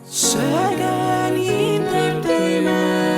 Sagan Entertainment.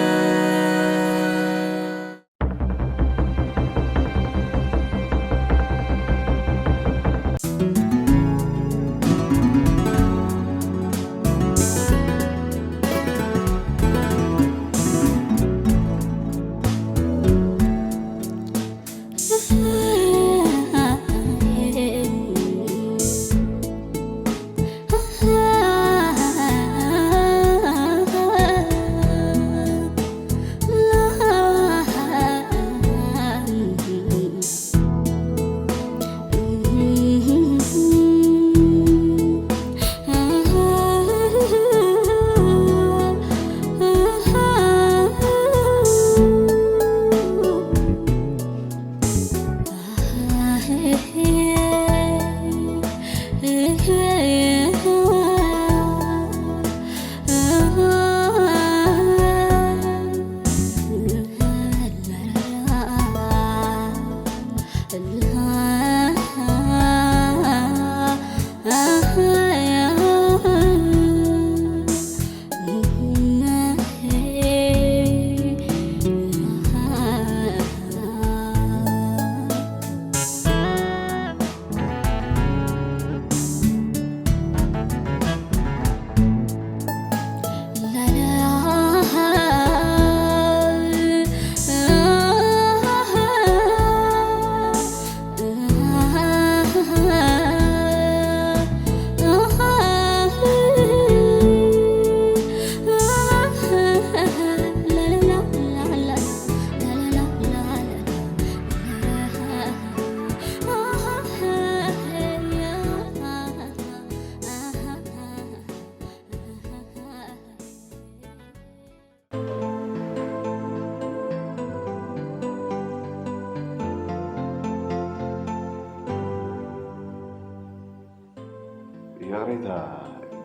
ይቕሬታ፣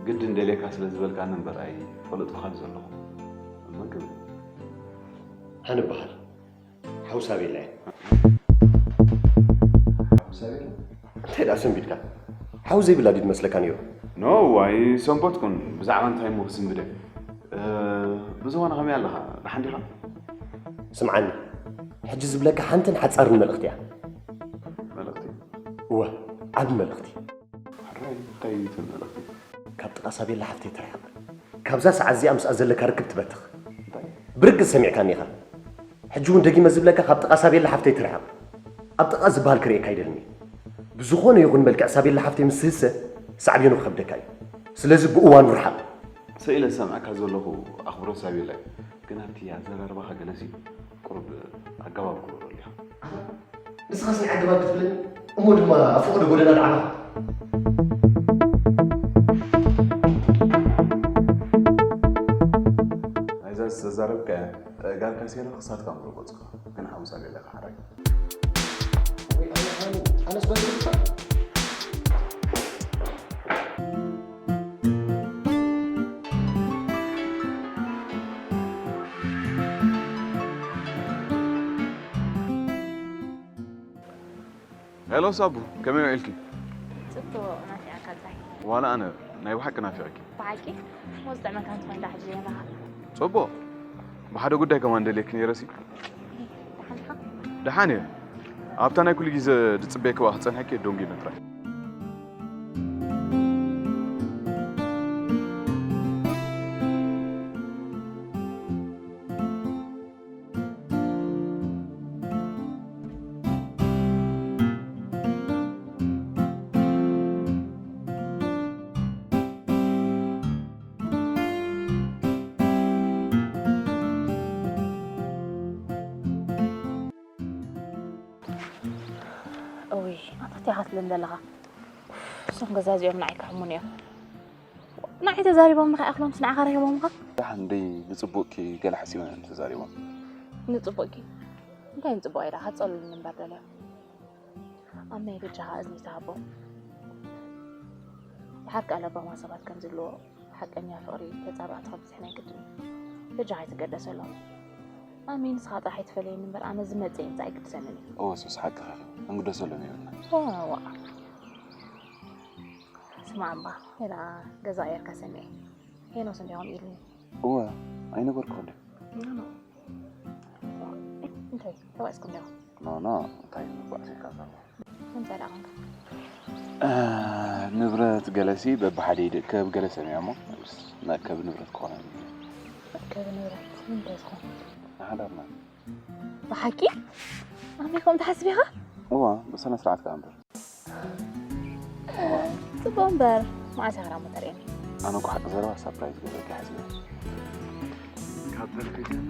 ግድን ደልየካ ስለ ዝበልካኒ እምበር ኣይፈለጥኩኻን ዘለኹ። እመ ክብል። ሃን እበሃል። ሓው ሳቤላ እየ። ሓው ሳቤላ? እንታይ ደኣ ሰንቢድካ? ሓው ዘይብላ ድዩ ዝመስለካ ነይሩ? ኖ፣ ኣይሰንበድኩን። ብዛዕባ እንታይ እሞ ክስንብደ? እ፣ ብዝኾነ ከመይ ኣለኻ? ደሓን ዲኻ? ስምዓኒ፣ ሕጂ ዝብለካ ሓንትን ሓጻርን መልእኽቲ እያ። መልእኽቲ? እወ፣ ዓቢ መልእኽቲ። ሕራይ፣ እንታይ እዩ እቲ መልእኽቲ? ካብ ጥቓ ሳቤላ ሓፍተይ ትርሓቕ። ካብዛ ሰዓት እዚኣ ምስኣ ዘለካ ርክብ ትበትኽ። እንታይ? ብርግጽ ሰሚዕካኒ ኢኻ። ሕጂ እውን ደጊመ ዝብለካ ካብ ጥቓ ሳቤላ ሓፍተይ ትርሓቕ። ኣብ ጥቓ ዝበሃል ክርእየካ ኣይደልን እየ። ብዝኾነ ይኹን መልክዕ ሳቤላ ሓፍተይ ምስ ትህሰ ሳዕቤኑ ክኸብደካ እዩ። ስለዚ ብእዋኑ ርሓቕ። ስኢለ ዝሰምዐካ ዘለኹ ኣኽብሮት ሳቤላ እዩ። ግን ኣብቲ ኣዘራርባኻ ገለሲ ቁሩብ ኣገባብ ግበረሉ ኢኻ። ንስኻስ ናይ ኣገባብ ክትብለኒ እሞ ድማ ኣብ ፈቐዶ ጎደና ደዓኻ። ናይዛ ዝተዛረብካያ ጋር ካሴራ ክሳትካ እምበር ገጹኻ ግን ሓውሳ ገለካ ሓራይ። ወይ ኣነ ኣነ ኣነስ በልካ። ሄሎ ሳቡ፣ ከመይ ውዒልኪ? ጽቡቕ፣ ናፊቐካ ጥራይ። ዋላ ኣነ ናይ ብሓቂ ናፊቐኪ። ብሓቂ? እሞ ዝጥዕመካ እንተኾይኑ ደኣ ሕጂ የራኻ። ጽቡቕ። ብሓደ ጉዳይ ከማን ደልየኪ ነይረሲ። ደሓን ዲኻ? ደሓን እየ። ኣብታ ናይ ኩሉ ግዜ ዝጽበየኪ እባ ክጸንሐኪ እየ ደንጒየ ጥራይ። እውይ፣ ኣታ እንታይ ኢኻ ትብለኒ ዘለኻ? እዞም ገዛ እዚኦም ንዓይ ክሕሙኒ እዮም። ንዓይ ተዛሪቦም ንኸይኣኽሎምስ ንዓኻ ረኺቦምኻ? ደሓን ደይ ንጽቡቕኪ ገለ ሓሲቦም እዮም ተዛሪቦም። ንጽቡቕኪ? እንታይ ንጽቡቕ ኢላ? ከጸሉልኒ እምበር ደልዮም። ኣመይ በጃኻ እዝኒ ተሃቦም። ድሓር ከኣ ለባማት ሰባት ከም ዝብልዎ ሓቀኛ ፍቕሪ ተጻባእቲ ከብዝሕ ናይ ግድን እዩ። በጃኻ ኣይትገደሰሎም። ኣሚ ንስኻ ጥራሕ ኣይትፈለየኒ እምበር ኣነ ዝመጽእ ይምጻእ ኣይግድሰንን እዩ። እወ ሱስ ሓቅኻ ኢኺ። ክንግደሰሎም የብልናን። እወ። ማዕባ፣ ሄላ ገዛ እየርካ ሰሚዐ። ሄኖስ እንዲያውም ኢልኒ። እወ፣ ኣይነበርኩ እንደ ኖ፣ ኖ። እንታይ ተባኢስኩም ዲኹም? ኖ፣ ኖ፣ እንታይ ንባዕሰካ ዘሎ? እንታይ ደኣ ኾንካ? ንብረት ገለሲ በብሓደ ይድእከብ ገለ ሰሚዐ እሞ መእከቢ ንብረት ክኾነ መእከቢ ንብረት እንታይ ዝኾነ? ንሓዳርና ብሓቂ ኣሜ ከም ትሓስብ ኢኻ? እዋ ብስነ ስርዓት ከኣ እምበር ጽቡቕ እምበር መዓስ ኢኻ ደኣ ተርእየኒ? ኣነ እኮ ሓቂ ዘረባ ሳፕራይዝ ገበርኪ ሓሲበ ካብ ተርፊ ግን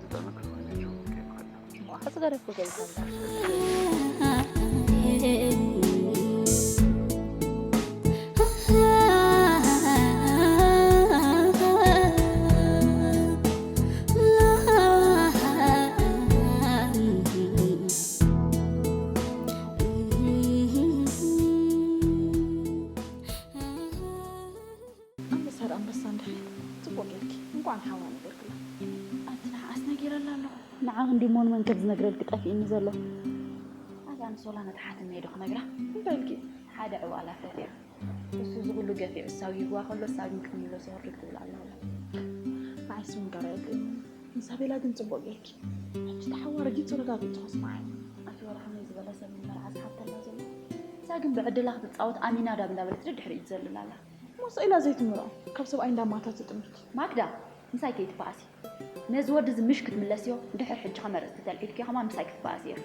ዝጠመክር ኮይነ ጆ ከይኳለ ዋ፣ ዝገረፍኩ ገይሩ ኣንበሳ ዶ ኣንበሳ እንድኺ ጽቡቕ ጌርኪ እንኳዕ ንሓዋ ነገርክላ። ኣቲ ንዓስ ነጊረላ ኣለኹ። ንዓ ክንዲ ሞን መንከት ዝነግረልኪ ጠፊእኒ ዘሎ። ኣዛ ንሶላ ነታ ሓትነይ ዶ ክነግራ? እንታይ ኢልኪ? ሓደ ዕዋላ ፈትያ። እሱ እዚ ኩሉ ገፊዑ ሳብ ሂብዋ ከሎ ሳብ ግን ክትምለሶ ህርግ ትብል ኣላ። ንዓይስ ምንጋር ኣየድልየኒ። ንሳቤላ ግን ጽቡቕ ጌርኪ። ሕጂ ተሓዋ ረጊጹ ረጋጊጹ ከስምዓኒ። ኣቲ ወረ ከመይ ዝበለ ሰብ እዩ መርዓ ዝሓተላ ዘሎ? እዛ ግን ብዕድላ ክትጻወት ኣሚና ዳብ እንዳበለት ድድሕሪኡ ትዘልል ኣላ። ሞሳ ኢላ ዘይትምርዖ ካብ ሰብኣይ እንዳማታ ትጥምት። ማክዳ ምሳይ ከይትበኣሲ። ነዚ ወዲ እዚ ምሽ ክትምለስዮ ድሕር ሕጂ ከመረጽ ትተልዒልክዮ ከማን ምሳይ ክትበኣሲ ኢኺ።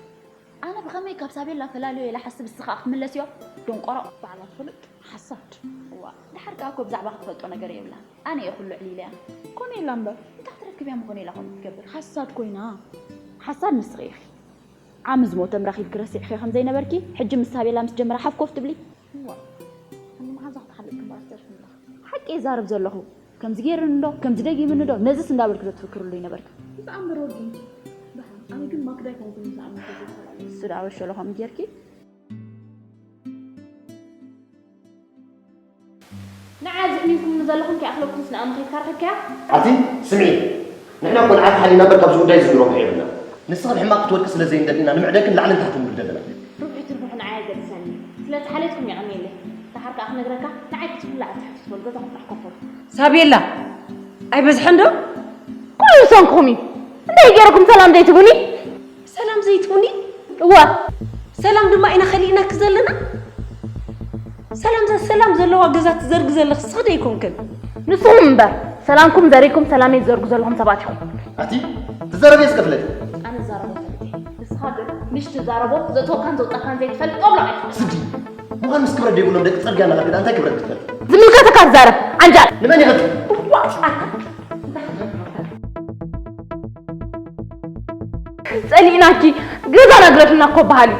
ኣነ ብኸመይ ካብ ሳቤላ ፈላልዮ ኢለ ሓስብ እስኻ ክትምለስዮ ደንቆሮ። ባዕላ ትፈልጥ ሓሳድ። እዋ ድሓር ከኣ እኮ ብዛዕባ ክትፈልጦ ነገር የብላን። ኣነ እየ ኩሉ ዕሊለያ። ኮነ ኢላ እምበር። እንታይ ክትረክብያ ምኾነ ኢላ ከምኡ ትገብር? ሓሳድ ኮይና። ሓሳድ ንስኺ ኢኺ። ዓሚ ዝሞተ ምራኺብኪ ረሲዕኺ ከም ዘይነበርኪ ሕጂ ምስ ሳቤላ ምስ ጀመራ ሓፍ ኮፍ ትብሊ። እዋ እኒ መሓዛ ክትሓልቅ ግንባር ትደርፊ ኣለኺ። ሓቂ ይዛረብ ዘለኹ። ከምዚ ገይርኒ ዶ ከምዚ ደጊምኒ ዶ ነዚስ እንዳበልኪ ዶ ትፍክርሉ ይነበርኪ? ብጣዕሚ በር ወጊንኪ። ደሓን ኣነ ግን ማክዳ ኣይኮንኩን ዝኣምን ተዘይሰላም። እሱ ዳ ኣበሸሎ ከምኡ ጌርኪ? ንዓ ዝሕሚምኩምኒ ዘለኹም ከይኣኽለኩምስ ንኣመኺት ካርክከያ? ኣቲ ስምዒ ንሕና ቆልዓት ሓሊና እምበር ካብዚ ጉዳይ ዝግሮ ምሕየብና ንስኽን ሕማቕ ክትወድቂ ስለ ዘይንደሊ ኢና ንምዕደክን ላዕልን ታሕትን ንብል ዘለና። ርብሒ ትርብሑ ንዓይ ኣይገድሰኒ። ስለቲ ሓልየትኩም የቐንየለይ። ደሓር ከኣ ክነግረካ ንዓይ ክትብላዕ ትሕቲ ትበል ገዛኹም ጥራሕ ኮፍ በሉ። ሳቤላ ኣይበዝሐን ዶ? ኩሉ ብሰንክኹም እዩ። እንታይ ገይረኩም ሰላም ዘይትብሉኒ? ሰላም ዘይትብሉኒ? እወ። ሰላም ድማ ኢና ከሊእናኪ ዘለና። ሰላም ሰላም ዘለዋ ገዛ ትዘርጊ ዘለኺ ንስኺ ዶ ኣይኮንክን? ንስኹም እምበር ሰላምኩም ዘሪግኩም ሰላመይ ትዘርጉ ዘለኹም ሰባት ኢኹም። ኣቲ ትዛረቢ እስከ ፍለጢ። ኣነ ዝዛረቦ ፈልጠ። ንስኻ ግን ምሽ ትዛረቦ ዘእተወካን ዘውጻእካን ዘይትፈልጥ ጦብላዕ ኢኻ። ስዲ ምዃን ምስ ክብረት ዘይብሎም ደቂ ጽርግያ እናኸድካ እንታይ ክብረት ክትፈልጥ? ዝምልከተካ ትዛረብ ዓንጃል። ንመን ይኸብድ? እዋ ኣታ ጸሊእናኪ ገዛ ናግረትና እኮ በሃሊ።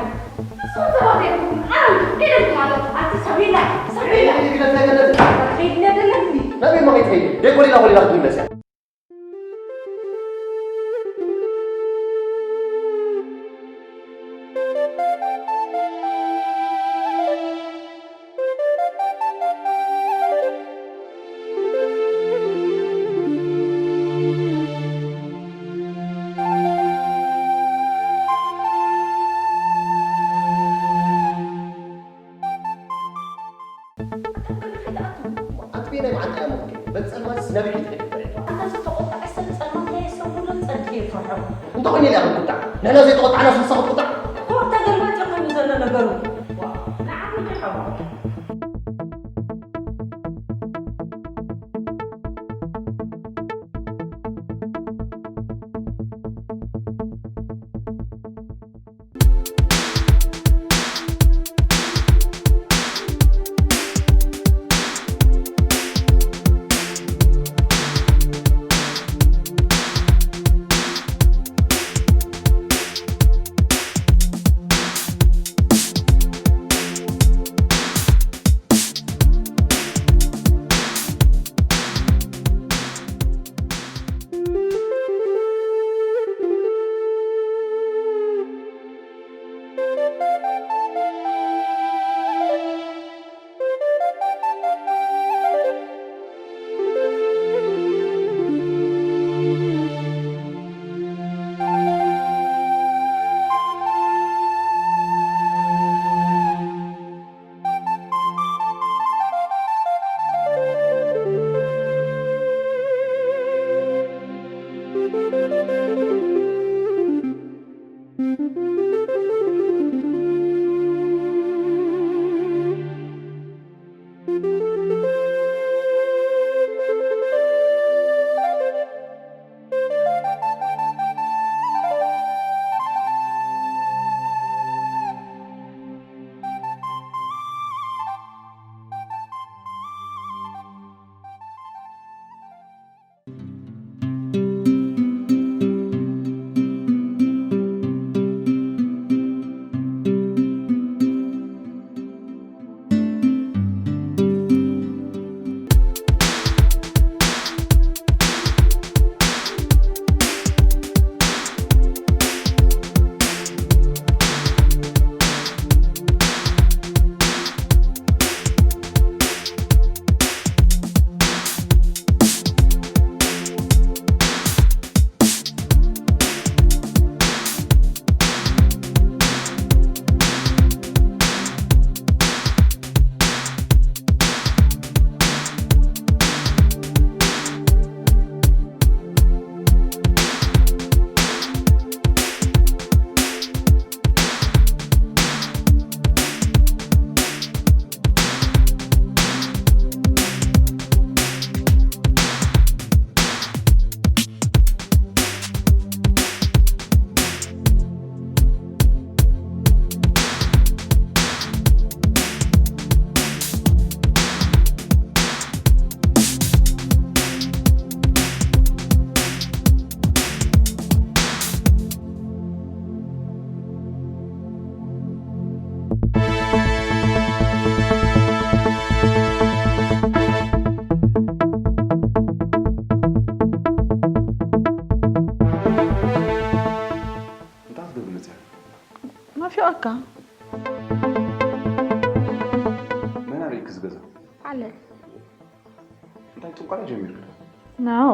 ኣንተ ቤናይ መዓልቲ እያ ሞት በጸልማት ስነብሒ ትኸይድ በሬ ኣታ ዝተቆጣዐ ሰብ ጸልማት ናይ ሰብ ሙሉን ጸድፊ ይፈርሖ እንተ ኾይኑ ኢላ ክትቁጣዕ ንሕና ዘይተቆጣዕና ስንሳ ክትቁጣዕ ኮታ ገልባጭ ኮይኑ ዘሎ ነገሩ ንዓኹም ከይሓወቕ እንታይ ክትገብሪ መፂኣ? ናፊቐካ። መን ኣርእዩኪ እዚ ገዛ? ዓለል። እንታይ ጥንቆላ ጀሚርኪ ዶ? ናው።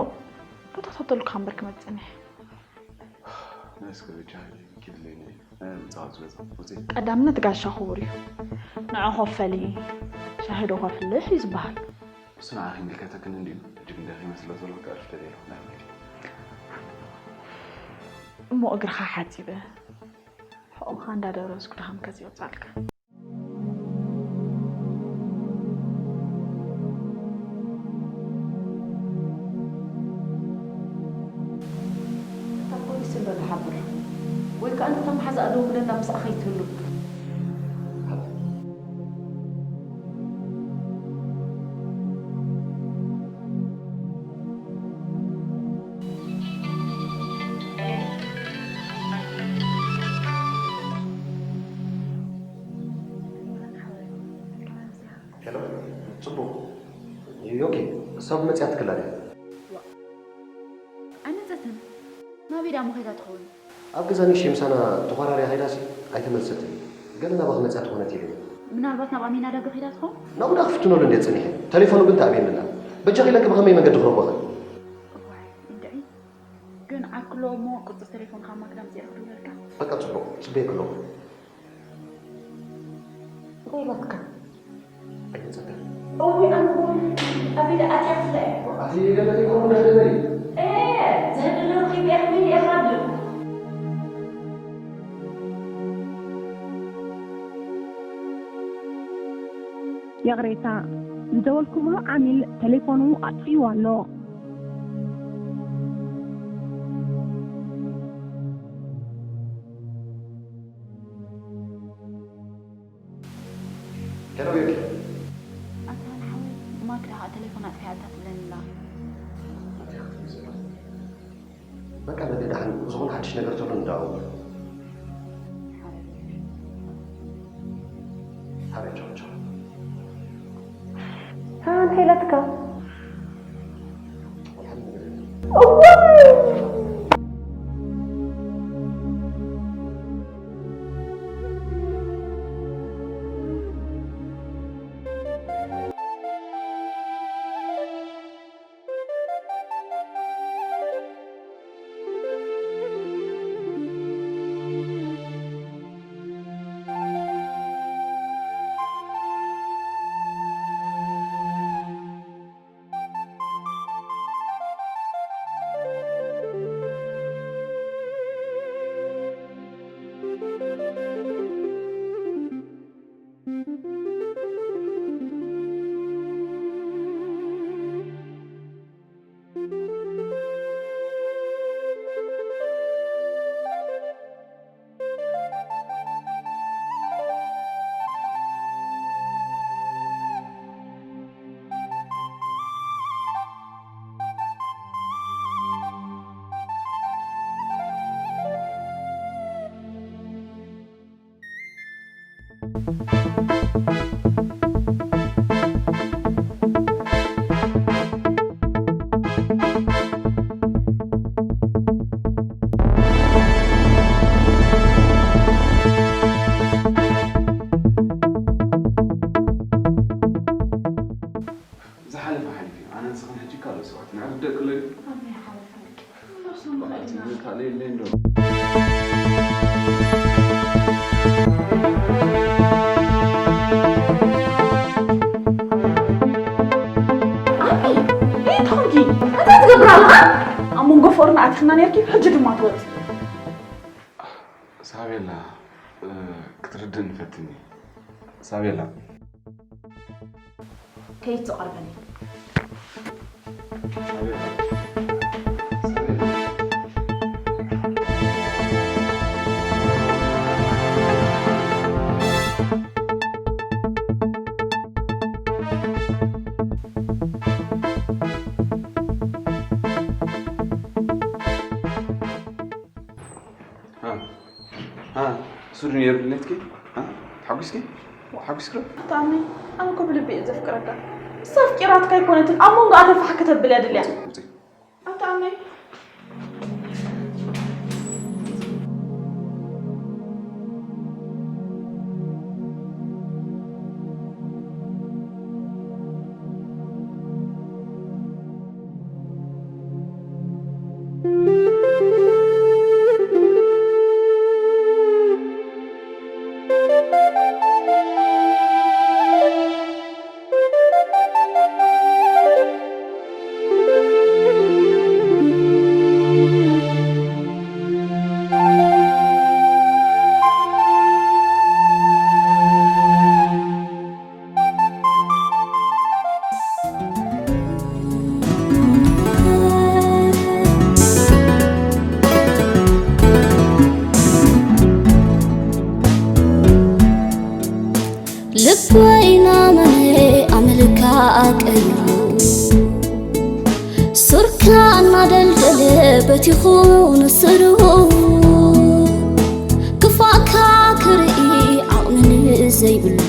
ከተኸታተሉካ እምበር ክመጽእ ጸኒሐ። ናይ እስከ በጃ ኪድለይኒ። ምጻወት ዝበዛ። ውጽእ። ቀዳምነት ጋሻ ክቡር እዩ። ንዑ ኮፈሊ። ሻሂ ዶ ከፍልሕ እዩ ዝበሃል። እሱ ንዓኺ ይምልከተክን እንድዩ። ሕጂ ግን ደኺመ ስለ ዘለኹ ክዕርፍ ደልየ ኣለኹ። ናይ ኣምላኽ። እሞ እግርኻ ሓጺበ። ሕቖኻ እንዳደረዝኩ ድኻም ከዚ ይወጻልካ። እታ ፖሊስ እንዶ ንሓብር። ወይ ከኣ ነታ መሓዛኣ ደውለላ፣ ምስኣ ከይትህሉ። ሄሎ፣ ጽቡቕ። ዮኪ፣ ሰብ መጽያ ትክላ ድያ? ኣይመጸትን። ናበይ ደኣ መኺዳ ትኸውን? ኣብ ገዛ ንእሽተይ ምሳና ተኾራርያ ከይዳሲ ኣይተመልሰትን። ገለ ናባኺ መጽያ ትኾነት ኢለኒ። ምናልባት ናብ ኣሚና ዳጋ ከይዳ ትኸውን? ናብኡ ደኣ ክፍትነሉ እንድየ ጸኒሐ። ተሌፎኑ ግን ተኣብየኒ ኣላ። በጃኺ ኢለኪ ብኸመይ መንገዲ ክረኽቦ እኽእል? እዋይ፣ እንድዒ። ግን ዓርኪ ኣለዎ እሞ ቁጽሪ ተሌፎንካ ማክዳ ኣምጺኤ ክድውለልካ። በቃ ጽቡቕ፣ ጽበየኪ ኣለኹ። እንታይ ኢላትካ? ኣይመጸትን። እውይ ኣነ እውን ኣበይ ደኣ ኣትያ ክፍለ እየ። ኣቲ ገለ ዘይኮኑ ደህደበይ። ኤ፣ ዘህድለ ረኺበ እየ ክብል እየ ክራድእ። ይቕሬታ፣ ዝደወልኩምሉ ዓሚል ተሌፎኑ ኣጥፊእዎ ኣሎ። ሄሎ ቤኪ። ኣታ ንሓወይ፣ ማክዳ ኸኣ ተሌፎን ኣጥፊኣታ ትብለኒ ኣላ። በቃ በሊ ደሓን፣ ዝኾነ ሓድሽ ነገር ተሎ ንደዋወል። ሓወይ፣ ቻው፣ ቻው። ሃ፣ እንታይ ኢላትካ? ዝሓለፈ ሓሊፉ እዩ። ኣነ ንስኽን ሕጂ ካልኦት ሰባት ንዕብደቅ ኣሎ እዩ። ኣነ ይሓልፍ። ነብሶም መኻይትና። ካልእ የለን ዶ? ኣቢ፣ እንታይ ትኾንኪ? እንታይ ትገብር ኣለኻ? ኣብ መንጎ ፍቕርና ኣቲኽና ነርኪ፣ ሕጂ ድማ ትወጽ። ሳቤላ፣ እ፣ ክትርድእኒ ፈትኒ። ሳቤላ። ከይትቐርበኒ። ሃ፣ ሃ፣ ሱሪ ነይሩ ድሌትኪ? ሃ? ተሓጒስኪ? ተሓጒስኪ ዶ? ኣታ ኣመይ፣ ኣነ እኮ ብልቢ እየ ዘፍቅረካ። ንሳ ኣፍቂራትካ ኣይኮነትን፣ ኣብ መንጎኣ ተፋሕ ከተብል እያ ድልያ። ውፅኢ፣ ውፅኢ። ኣታ ኣመይ። ልበይ ናመነ ኣመልካ ቀይሩ፣ ሱርካ እናደልደለ በቲኹ ንስሩ። ክፋእካ ክርኢ ዓቕሚ ንዘይብሉ፣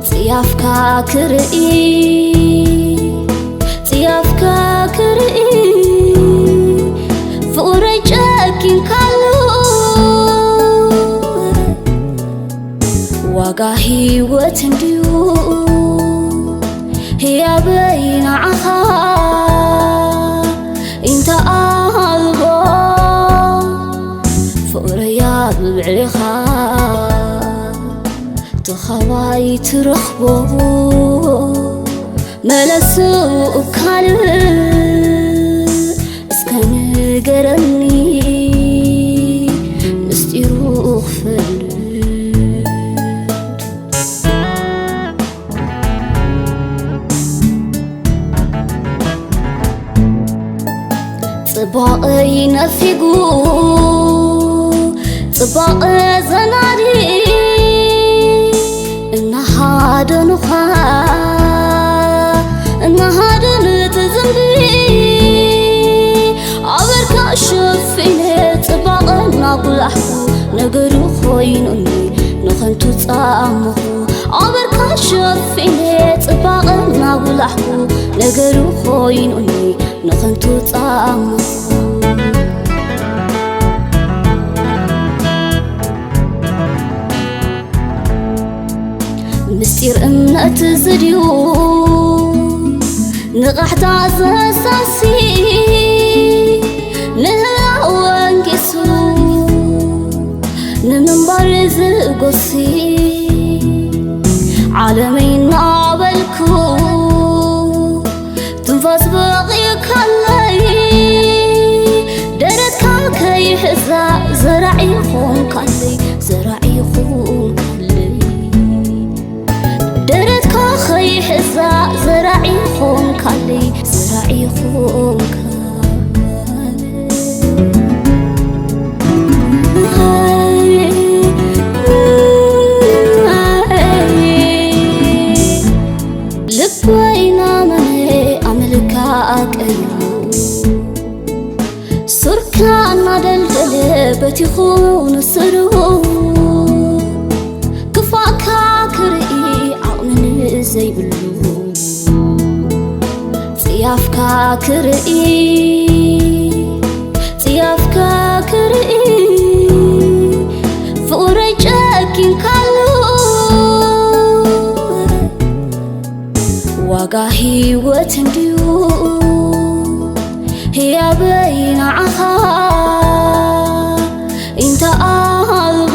ጽያፍካ ክርኢ፣ ጽያፍካ ክርኢ፣ ፍቕረይ ጨኪንካሉ። ዋጋ ህይወት እንድዩ ህያበይ ንዓኻ፣ እንተ ኣልቦ ፍቕረይ ኣብ ልዕሌኻ፣ ተኻባይ ትረኽቦ መለሱ ካልእ እስከ ንገረኒ ምስጢሩ ክፈልጥ። ጽባቐይ ነፊጉ ጽባቐ ዘናዲ እናሃደኑኻ እናሃደኑ እቲ ዝንቢ ኣበርካ ሸፊነ ጽባቐ እናጉላሕኩ ነገሩ ኮይኑኒ ንኸንቱ ጻምኹ ኣበርካ ሸፊነ ጽባቐ እናጉላሕኩ ነገሩ ኮይኑኒ ንኸንቱ ጻምኹ። ምስጢር እምነት ዝድዩ ንቓሕታ ዘሳሲ ምህላው ወንጌሱ ንምንባር ዝጎሲ ዓለመይ እናበልኩ ትንፋስ በቒዕካለይ ደረትካ ከይሕዛ ዘራዒ ኾንካለይ ዘራዒ ኾንካለይ ደረትካ ከይሕዛ ዘራዒ ኾንካለይ ዘራዒ ኾንካለይ። ልበይ ናመነ ኣመልካ ቀይሩ ሱርካ እናደልደለ በቲኹ ንስሩ ዘይብሉ ጽያፍካ ክርኢ ጽያፍካ ክርኢ ፍቕረይ ጨኪንካሉ ዋጋ ህይወት እንድዩ ህያበይ ንዓኻ እንተ ኣልቦ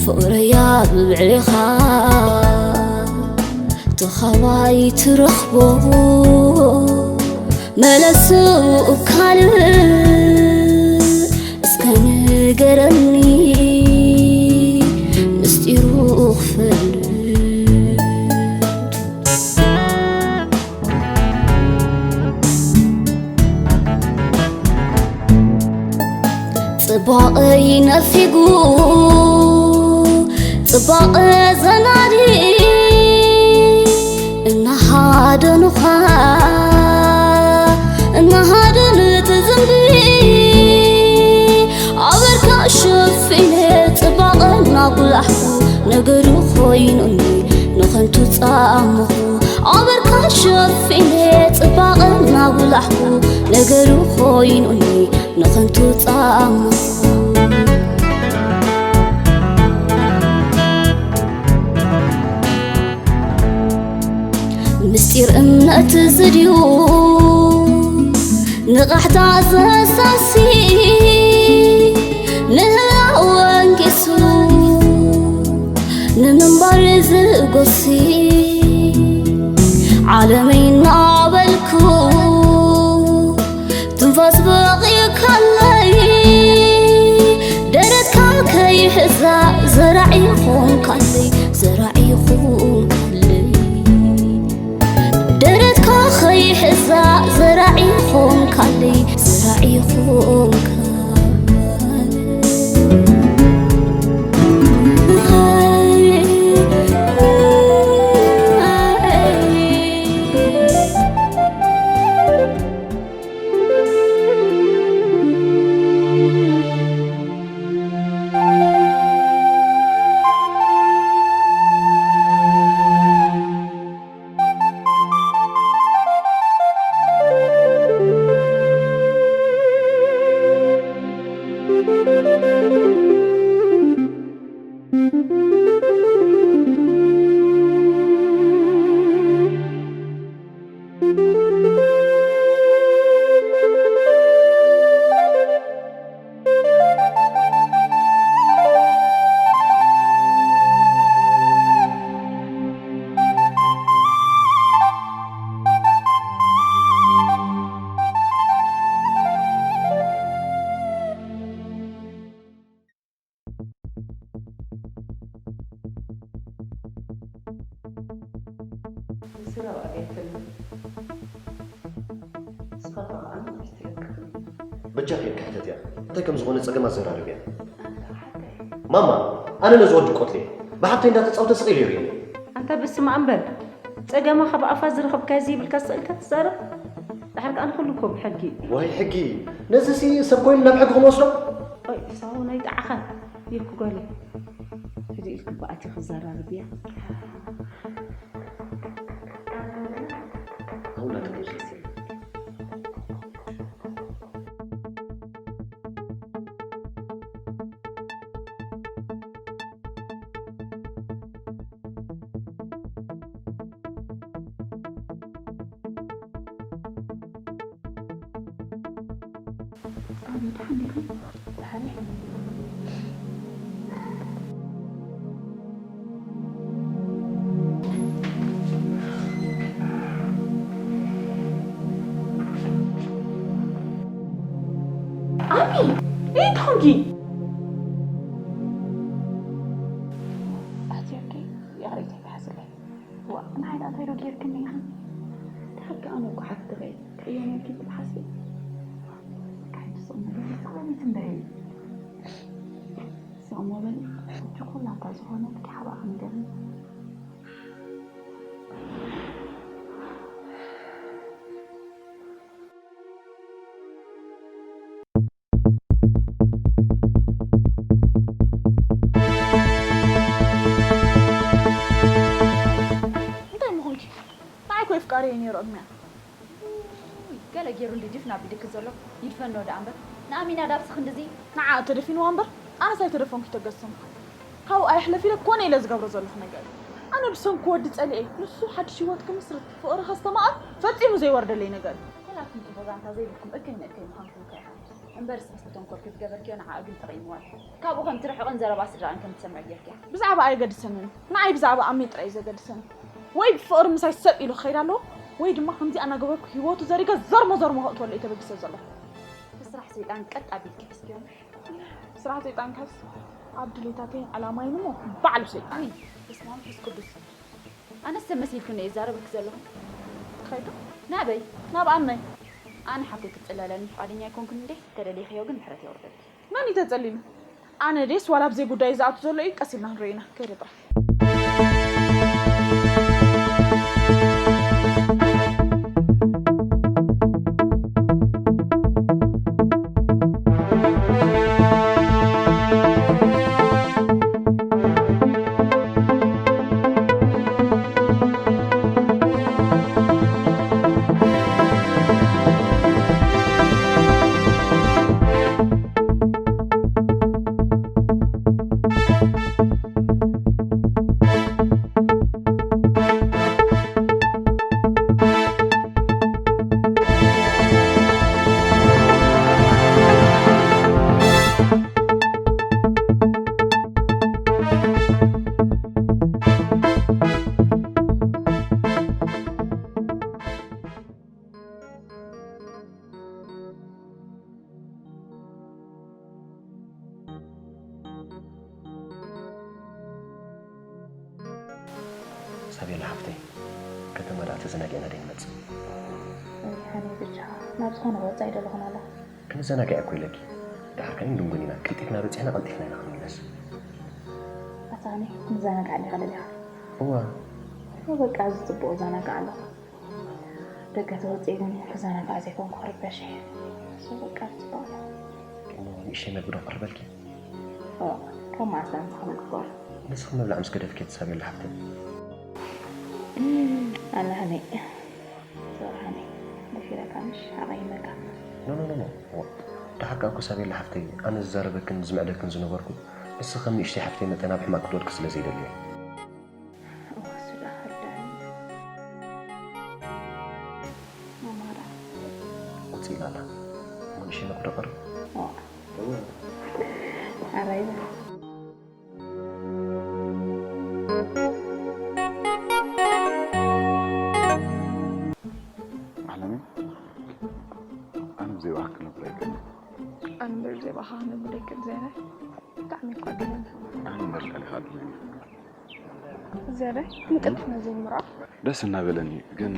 ፍቕረያ ብብዕኻ ተኻባይ ትረኽቦ መለሱ ካልእ እስከ ንገረኒ ምስጢሩ ክፈልጥ ጽባቐይ ነፊጉ ጽባቐ ዘናዲ እናሃደኑኻ እናሃደኑ ትዝምቢ ኣበርካ ሸፊነ ጽባቐ እናጉላሕኩ ነገሩ ኮይኑኒ ንኸንቱ ጻምኹ ኣበርካ ሸፊነ ጽባቐ እናጉላሕኩ ነገሩ ኮይኑኒ ንኸንቱ ጻምኹ ምስጢር እምነት ዝድዩ ንቓሕታ ዘሳሲ ምህላው ወንጌሱ ንምንባር ዝጎሲ ዓለመይ እናበልኩ ትንፋስ በቒካለይ ደረትካ ከይሕዛ ዘራዒ ኾንካለይ ዘራዒ ኾንካለይ ደረትካ ከይሕዛ ዘራዒ ኾንካለይ ዘራዒ ኾንካለይ በጃኺ ኢልኪ ሕተትያ። እንታይ ከም ዝኾነ ጸገም ኣዘራርብያ። ማማ፣ ኣነ ነዚ ወዲ ቆትልየ። ብሓብተይ እንዳተጻወተ ስቕ ኢሉ ይርእየኒ። ኣንታ በስመኣም በል። ጸገምኻ ብኣፋ ዝረኸብካዮ ዘይብልካ ስቕ ኢልካ ትዛረብ? ድሓር ከኣ ንኹሉ እኮ ብሕጊ። ዋይ ሕጊ። ነዚሲ ሰብ ኮይኑ ናብ ሕጊ ክንወስዶ? ኦይ፣ ሳሆ ናይ ጣዕኻ። ይኩ ጓለይ። ህድእ ኢልኪ ብኣቲ ክዘራርብያ። ኣቢ እንታይ ኮንኪ? ኣትያኪ ይቕሬታ ይሓዝለይ። ዋእ ንዓይ ደኣ እንታይ ዶ ጌርክኒ ኢኺ? ደሓር ከኣ ኣነ እኮ ሓፍትኺ እየ። ክቕየመልኪ ትሓስቢ? ካይቱ ስቕ በሊ፣ ስቕ በሊ ትንበሪ። ስቕ እሞ በሊ። ሕጂ ኩላ እኳ ዝኾነ ብድሓ ብኣኻ ንገርኒ። ቃርየ ነይሩ ቅድሚያ። ገለ ገይሩ እንዲ ድፍን ኣቢሉኪ ዘሎ። ይድፈኖ ደኣ እምበር። ንኣሚናዳብስ ክንድዚ ንዓ ተደፊንዋ እምበር ኣነስ ኣይተደፈንኩ ተገሰምኩ። ካብኡ ኣይሕለፍ ኢለ ኮነ ኢለ ዝገብሮ ዘለኹ ነገር እዩ። ኣነ ብሰንኪ ወዲ ጸሊኤ ንሱ ሓድሽ ህይወት ክምስርት ፍቕሪ ከስተማቕር ፈጺሙ ዘይወርደለይ ነገር እዩ። ከላትኩም ጽቡቕ ዛንታ ዘይብልኩም እከይ ንእከይ ምዃንኩም ከይሓልፍ። እምበርስ ምስቲ ተንኮል ክትገበርክዮ ንዓኣ ግን ጠቒምዋ እዩ። ካብኡ ከም ትርሕቕን ዘረባ ስድራኣን ከም ትሰምዕ ጌርክያ። ብዛዕባ ኣየገድሰንን እዩ። ንዓይ ብዛዕባ ኣሜ ጥራይ እዩ ዘገድሰኒ። ወይ ብፍቕሪ ምሳይ ሰጥ ኢሉ ክኸይድ ኣለዎ ወይ ድማ ከምዚ ኣናገበርኩ ህይወቱ ዘሪገ ዘርሞ ዘርሞ ከእትወሉ እዩ ተበጊሰ ዘለኹ። ብስራሕ ሰይጣን ቀጥ ኣቢልኪ ሒዝክዮ። ስራሕ ሰይጣን ከስ ኣብ ድሌታተይን ዕላማይን እሞ ባዕሉ ሰይጣን እዩ። በስመ ኣብ መንፈስ ቅዱስ። ኣነስ ሰብ መሲልኩኒ እየ ዝዛረበኪ ዘለኹ። ክኸይዱ ናበይ? ናብ ኣመይ ኣነ ሓኮይ ክትጽለለኒ ፍቓደኛ ኣይኮንኩን እንዴ? ተደሊኽዮ ግን ምሕረት የውርደልኪ። መን እዩ ተጸሊሉ? ኣነ ዴስ ዋላ ኣብ ዘይጉዳይ ዝኣቱ ዘሎ እዩ ቀስ ኢልና ክንሪኦ ኢና ከይደ ጥራሕ። ሳቤላ ሓፍተይ፣ ከተማ ደኣ ተዘናጊዕና ዶ ይንመጽእ? ወይ ሓኒ ብቻ ናብ ዝኾነ ወጻኢ ደለኹን ኣለኹ። ክንዘናጋዕ እኮ ኢለኪ። ደሓር ከን ንድንጉን ኢና፣ ቀልጢፍና በጺሕና ቀልጢፍና ኢና ክንምለስ። ኣታ ሓኒ ክንዘናጋዕ ዲኻ ደሊኻ? እዋ፣ እወ በቃ እዚ ጽቡቕ እዘናጋዕ ኣለኹ። ደገ ተወጺኤ ግን ክዘናጋዕ ዘይኮንኩ ክርበሽ እየ። So በቃ ጽቡቕ ኣሎ። እሞ ንእሽተይ መግቢ ዶ ክቕርበልኪ? ኦ፣ ካብ መዓስ ደኣ ምሳኻ ምግባር? ንስኺ ምብላዕ ምስ ገደፍኪ ትሳብየላ ሓፍተይ። ኣላህኒ ዞርሃኒ ደፊረካ ምሽ ሓቐይ መካ። ኖ ኖ ኖ ኖ። ዋ፣ ደሓር ከኣ እኮ ሳብየላ ሓፍተይ፣ ኣነ ዝዛረበክን ዝምዕደክን ዝነበርኩ፣ ንስኺ ከም ንእሽተይ ሓፍተይ መጠን ኣብ ሕማቕ ክትወድቂ ስለ ዘይደሊ እየ። እዋ፣ እሱ ደኣ ከዳኒ። ማማራ። ውፅእ ኢላ ኣላ። እሞ ንእሽተይ መግቢ ዶ ቀርብ? ዋ። ሓራይ በል። ዓለመይ፣ ኣነ ብዘይ ባኻ ክነብር ኣይክእልን። ኣነ እምበር ብዘይ ባኻ ክነብር ኣይክእል ዝያዳይ። ብጣዕሚ እኳ ድነን። ኣነ እምበር ልዕሊኻ ድነን። ዝያዳይ ምቅልጥፍና ዘይምርዖ። ደስ እናበለኒ፣ ግን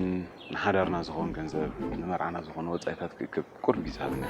ንሓዳርና ዝኸውን ገንዘብ፣ ንመርዓና ዝኾነ ወጻኢታት ክእክብ ቁሩብ ግዜ ሃብና።